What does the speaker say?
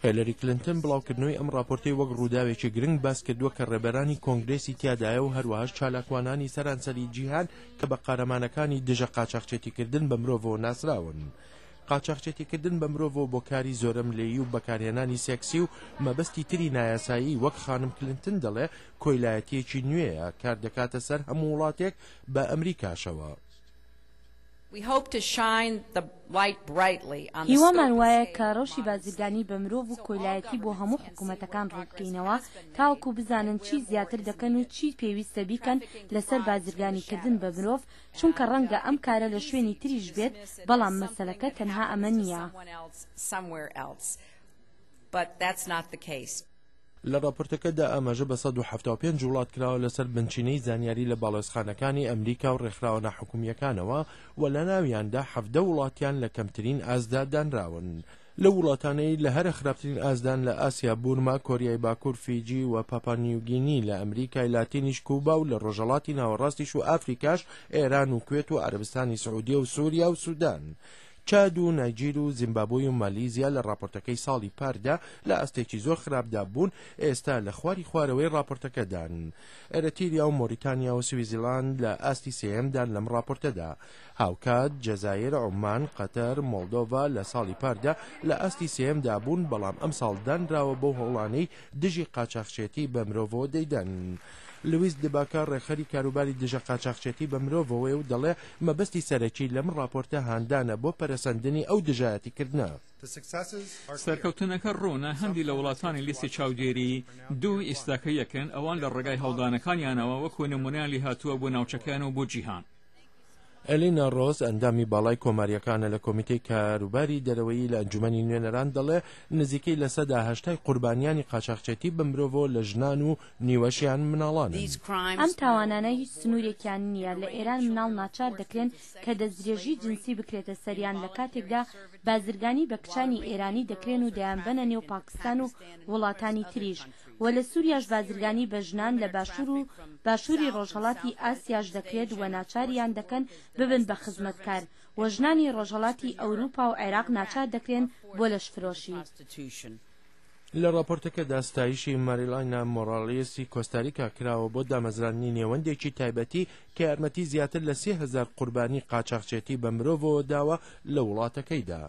هێلەری کلنتن بڵاوکردنەوەی ئەم ڕاپۆرتەی وەک ڕووداوێکی گرنگ باس کردووە کە ڕێبەرانی کۆنگرێسی تیادایە و هەروەهاش چالاکوانانی سەرانسەری جیهان کە بە قارەمانەکانی دژە قاچاخچێتیکردن بە مرۆڤەوە ناسراون. قاچاخچێتیکردن بە مرۆڤەوە بۆ کاری زۆرەملێی و بەکارهێنانی سێکسی و مەبەستی تری نایاسایی وەک خانم کلنتن دەڵێ کۆیلایەتییەکی نوێیە کار دەکاتە سەر هەموو وڵاتێک بە ئەمریکاشەوە. هیوامان وایە کە ڕەوشی بازرگانی بە مرۆڤ و کۆیلایەتی بۆ هەموو حکومەتەکان ڕوونبکەینەوە تاوەکو بزانن چی زیاتر دەکەن و چی پێویستە بیکەن لەسەر بازرگانیکردن بە مرۆڤ، چونکە ڕەنگە ئەم کارە لە شوێنی تریش بێت، بەڵام مەسەلەکە تەنها ئەمە نییە. لە ڕاپۆرتەکەدا ئاماژە بە 175 وڵات کراوە لەسەر بنچینەی زانیاری لە باڵێزخانەکانی ئەمریکا و ڕێکخراوە ناحکومییەکانەوە و لەناویاندا 17 وڵاتیان لە کەمترین ئاستدا دانراون. لەو وڵاتانەی لە هەرە خراپترین ئاستدان لە ئاسیا، بورما، کۆریای باکوور، فیجی و پاپا نیوگینی، لە ئەمریکای لاتینیش کوبا و لە ڕۆژهەڵاتی ناوەڕاستیش و ئافریکاش ئێران و کوێت و عەرەبستانی سعودیە و سوریا و سودان. چاد و نایجیر و زیمبابۆی و مالیزیا لە ڕاپۆرتەکەی ساڵی پاردا لە ئاستێکی زۆر خراپدا بوون، ئێستا لە خواری خوارەوەی ڕاپۆرتەکەدان. ئێرەتیریا و مۆریتانیا و سویزیلاند لە ئاستی سێیەمدان لەم ڕاپۆرتەدا. هاوکات جەزایر، عومان، قەتەر، مۆڵدۆڤا لە ساڵی پاردا لە ئاستی سێیەمدا بوون، بەڵام ئەمساڵ دانراوە بەو هەوڵانەی دژی قاچاخچێتی بە مرۆڤەوە دەیدەن. لویس دباکا ڕێکخەری کاروباری دژە قاچاخچێتی بە مرۆڤەوەیە و دەڵێ مەبەستی سەرەکی لەم ڕاپۆرتە هاندانە بۆ پەرەسەندنی ئەو دژایەتیکردنە. سەرکەوتنەکە ڕوونە، هەندی لە وڵاتانی لیستی چاودێری دوو ئیستاکە یەکن، ئەوان لە ڕێگای هەوڵدانەکانیانەوە وەکو نمونەیان لیهاتووە بۆ ناوچەکەیان و بۆ جیهان. ئێلینا ڕۆز، ئەندامی باڵای کۆمارییەکانە لە کۆمیتەی کاروباری دەرەوەیی لە ئەنجومەنی نوێنەران دەڵێ نزیکەی 80% قوربانیانی قاچاخچێتی بە مرۆڤەوە لە ژنان و نیوەشیان مناڵانن. ئەم تاوانانە هیچ سنوورێکیان نییە، لە ئێران مناڵ ناچار دەکرێن کە دەستدرێژی جنسی بکرێتە سەریان لە کاتێکدا بازرگانی بە کچانی ئێرانی دەکرێن و دەیانبەنە نێو پاکستان و وڵاتانی تریش و لە سوریاش بازرگانی بە ژنان لە باشور و باشوری ڕۆژهەڵاتی ئاسیاش دەکرێت و ناچاریان دەکەن ببن بە خزمەتکار و ژنانی ڕۆژهەڵاتی ئەوروپا و عێراق ناچار دەکرێن بۆ لەشفرۆشی. لە ڕاپۆرتەکەدا ستایشی ماریلاینا مۆرالیسی کۆستاریکا کراوە بۆ دامەزراندنی نێوەندێکی تایبەتی کە یارمەتی زیاتر لە 3000 قوربانی قاچاخچێتی بە مرۆڤەوە داوە لە وڵاتەکەیدا.